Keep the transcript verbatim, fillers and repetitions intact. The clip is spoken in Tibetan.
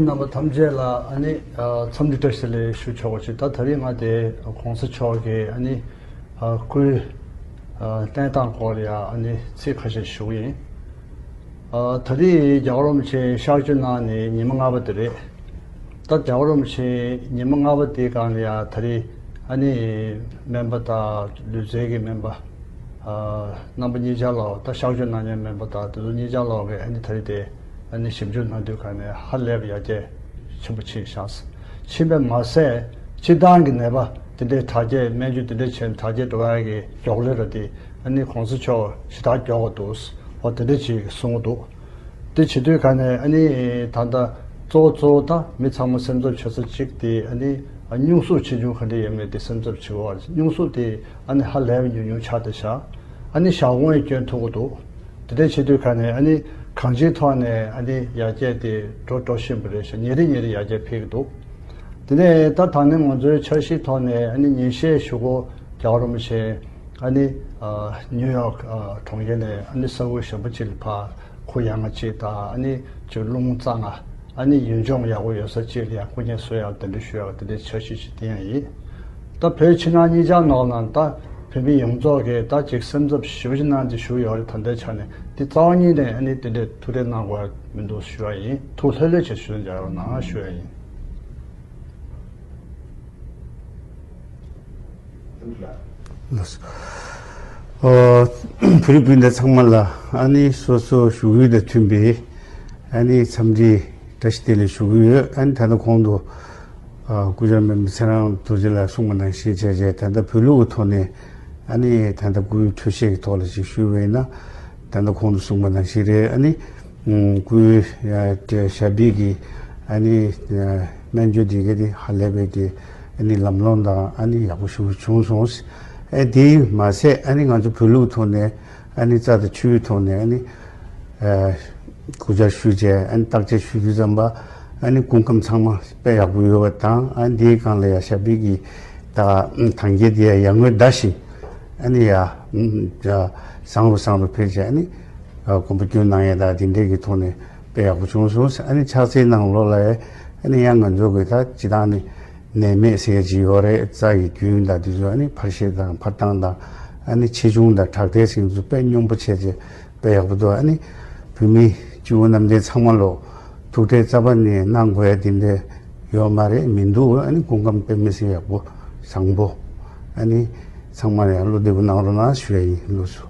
རྣམ་པ་ཐམས་ཅད་ལ་ཨ་ནི་ཨ་འཚམས་འདྲི་བཀྲ་ཤིས་བདེ་ལེགས་ཞུ་ཆོག་པ་ཞིག་ད་ད་རིང་ང་དེ་གོང་ས་མཆོག་གི་ཨ་ནི་ཨ་སྐུའི་ཨ་བསྟན་སྟངས་སྐོར་ལ་ཡ་ཨ་ནི་ཚིག་ཁ་ཤས་ཞུ་གི་ཡིན། ཨ་ད་རེས་རྒྱལ་བ་རིན་པོ་ཆེ་གཤགས་བཅོས་གནང་ནས་ཉི་མ་ལྔ་པ་དེ་རེད། ད་རྒྱལ་བ་རིན་པོ་ཆེ་ཉི་མ་ལྔ་པ་དེའི་སྒང་ལ་ཡ་ད་རེས་ཨ་ནི་སྨན་པ་དང་ལུས་རྩལ་གྱི་སྨན་པ་ཨ་རྣམ་པ་གཉིས་ཆར་ལོག་ད་གཤགས་བཅོས་གནང་མཁན་སྨན་པ་དང་དེ་ཚོ་གཉིས་ཆར་ལོག་གིས་ཨ་ནི་ད་རེས་དེ་ཨ་ནི་ཞིབ་འཇུག་གནང་དུས་ག་ནས་ཧ་ལས་པའི་ཡར་རྒྱས་ཆེན་པོ་ཕྱིན་བཞག་ཕྱིན་པས་མ་ཟད་སྤྱིར་བཏང་གི་ནད་པ་དེ་འདྲའི་དྲག་སྐྱེད་སྨན་བཅོས་དེ་འདྲ་བྱས་ནས་དྲག་སྐྱེད་འགྲོ་ཡ་གི་མགྱོགས་ལས་ར་དེ་ཨ་ནི་གོང་ས་མཆོག་ཞེ་དྲག་མགྱོགས་པ་འདུག་འོ་དེ་འདྲ་ཅིག་གསུང་གི་འདུག་དེ་བྱེད་དུས་ག་ནས་ཨ་ནི་ད་ལྟ་གཙོ་བོ་གཙོ་བོ་ད་མི་ཚང་མ་སེམས་འཚབ་བྱེད་ས་གཅིག་དེ་ཨ་ནི་སྙུང་གཟུགས་ཆེ་ཆུང་ག་འདྲ་ཡོད་མེད་དེ་སེམས་འཚབ་བྱེད་དགོས་པ་རེད། སྙུང་གཟུགས་དེ་ཨ་ནི་ཧ་ལས་པའི་ཉུང་ཉུང་ཆགས་བསྡད་ཤག་ཨ་ནི་ཞག་དགུང་ཡང་སྐྱོན་ཐུབ་ཀྱི་འདུག་དེ་འདྲ་བྱེད་དུས་ག་ནས་ཨ་ནི་གང་ཅིའི་ཐོག་ནས་ཨ་ནི་ཡར་རྒྱས་དེ་འགྲོ་འགྲོ་བཞིན་པ་རེད་ཤག་ཉིན་རེ་ཉིན་རེ་ཡར་རྒྱས་འཕེལ་གྱི་འདུག་དེ་ནས་ད་ད་ནི་ང་ཚོའི་འཆར་གཞིའི་ཐོག་ནས་ཨ་ནི་ཉིན་ཤས་གཞུག་གུ་རྒྱལ་བ་རིན་པོ་ཆེ་ཨ་ནི་ཨ་ནིའུ་ཡོག་ཨ་གྲོང་ཁྱེར་ནས་ཨ་ནི་ས་ཁུལ་གཞན་པ་ཅིག་ལ་ཕར་ཁུ་ཡངས་ང་ཅིག་དང་ཨ་ནི་ཅིག་རླུང་གཙང་ང་ཨ་ནི་ཡུལ་ལྗོངས་ཡག་པོ་ཡོད་ས་ཅིག་ལ་ཡང་སྐུ་ངལ་གསོ་ཡག་དེ་འདྲ་ཞུ་ཡག་དེ་འདྲའི་འཆར་གཞི་ཅིག་དེ་ཡང་ཡིན། ད་བོད་ཕྱི་ནང་གཉིས་ཆར་ནང་ལ་ད་བོད་མི་ཡོངས་རྫོགས་ཀྱིས་ད་ཅིག་སེམས་འཚབ་ཞེ་པོ་ཅིག་གནང་སྟེ་བཞུགས་ཡོད་རེད། ད་ལྟའི་ཆ་ནས་འདི་རྩ་བ་ཉིད་ནས་ཨ་ནི་དེ་འདྲའི་ཐུགས་ཁྲལ་གནང་དགོས་མི་འདུག་ཞུ་བ་ཡིན། ཐུགས་ལྷོད་ལྷོད་བྱས་ཞུ་མཇལ་རོགས་གནང་ཞུ་བ་ཡིན། ལགས་སོ། ཨོ། བོད་རིགས་སྤུན་ཟླ་ཚང་མ་ལ་ཨ་ནི་སོ་སོ་བཞུགས་ཡུལ་དང་མཐུན་པའི་ཨ་ནི་འཚམས་འདྲི་བཀྲ་ཤིས་བདེ་ལེགས་ཞུ་གི་ཡོད། ཨ་ནི་ད་ལྟ་གོང་དུ་ཨ་སྐུ་བཅར་སྨན་པ་ཚེ་རིང་རྡོ་རྗེ་ལགས་གསུངས་པ་ནང་བཞིན་བྱས་བྱས་ད་ལྟ་བོད་ལུགས་ཀྱི་ཐོག་ནས་ཨ་ནི་ད་ལྟ་སྐུའི་འཕྲོད་བཞེས་ཀྱི་ཐོག་ལ་ཅིག་ཞུས་པ་ཡིན་ན། ད་ལྟ་གོང་དུ་གསུངས་པ་ནང་བཞིན་རེད། ཨ་ནི་སྐུའི་ཞབས་པད་ཀྱི་ཨ་ནི་སྨན་བཅོས་དེ་ག་དེ་ཧ་ལས་པའི་གི་ཨ་ནི་ལམ་ལྷོང་དང་ཨ་ནི་ཡག་པོ་ཞིག་བྱུང་སོང་། ཨ་དེ་མ་ཟད་ཨ་ནི་ང་ཚོ་བོད་ལུགས་ཐོག་ནས་ཨ་ནི་རྩ་དང་ཆུའི་ཐོག་ནས་ཨ་ནི་སྐུ་བཅར་ཞུས་བྱས་ཨ་ནི་བརྟག་དཔྱད་ཞུ་དུས་ཙམ་པ་ཨ་ནི་སྐུ་ཁམས་ཚང་མ་དཔེ་ཡག་པོ་ཡོད་པ་དང་ཨ་ནི་དེའི་སྒང་ལ་ཡང་ཞབས་པད་ཀྱི་ད་ཐང་རྒྱལ་དེ་ཡང་ཡར་ངོའི་ཟླ་བཞིན་ཨ་ནི་ཡ་བཟང་རུ་བཟང་རུ་འཕེལ་བྱས་ཨ་ནི་གོམ་པ་བསྐྱོན་གནང་ཡས་དང་དེ་འདྲས་ཀྱི་ཐོག་ནས་དཔེ་ཡག་པོ་བྱུང་སོང་། ཨ་ནི་ཕྱག་འཚལ་གནང་ལོ་ལ་ཡ་ཨ་ནི་ཡང་ང་ཚོ་གི་ད་སྤྱི་བཏང་ནི་ནད་མེད་ཟེར་གྱི་ཡོད་རེད། རྩ་ཡི་རྒྱུན་དང་དེ་ཚོ་ཨ་ནི་འཕར་ཤེས་དང་འཕར་སྟངས་དང་ཨ་ནི་ཆེ་ཆུང་དང་དྲག་ཐལ་ཟེར་ཚོ་དཔེ་སྙོམས་པོ་བྱས་བྱས་དཔེ་ཡག་པོ་འདུག་ཨ་ནི་བོད་མི་སྤྱི་བོ་གནམ་བསྟན་ཚང་མ་ལོ་ཐུགས་ཁྲལ་རྩ་བ་ནས་གནང་དགོས་ཡ་དེ་འདྲ་ཡོད་མ་རེད། མི་འདུག་ཨ་ནི་སྐུ་ཁམས་དཔེ་མི་སྲིད་ཡག་པོ་བཟང་པོ་ཨ་ནི་ཚང་མ་ལ་ཡང་བློ་བདེ་པོ་གནང་རོགས་གནང་ཞུ་ཡ་ཡིན། ལགས་སོ།